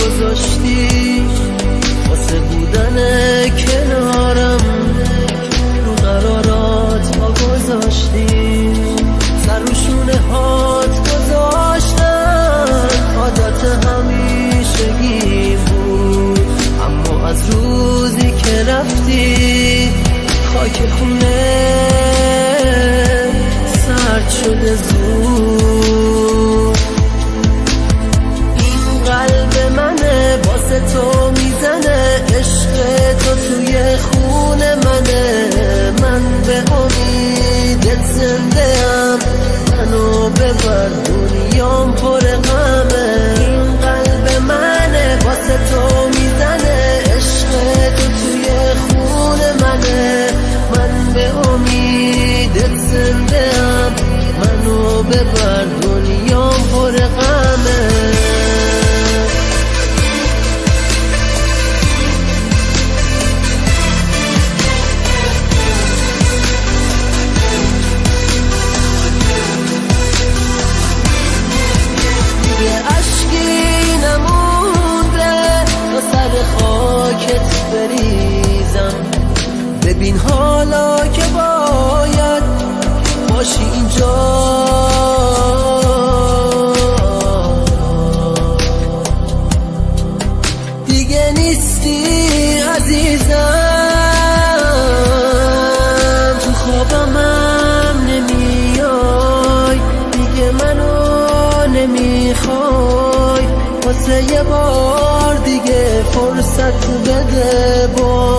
گذاشتی واسه بودن کنارم، رو قرارات پا گذاشتی، سر رو شونه هات گذاشتن عادت همیشگی بود. اما از روزی که رفتی خاک خونه سرد شده زود. این قلب منه واسه تو میزنه، عشق تو توی خون منه. من به امیدت زنده ام، منو ببر دنیام پر غمه. این قلب منه واسه تو میزنه، عشق تو توی خون منه. من به امیدت زنده ام، منو ببر دنیام پر غمه. دیگه اشکی نمونده تا سر خاکت بریزم، ببین حالا که باید باشی اینجا. دیگه نیستی عزیزم، تو خوابمم نمیای، دیگه منو نمیخوای. واسه یه بار دیگه فرصت بده با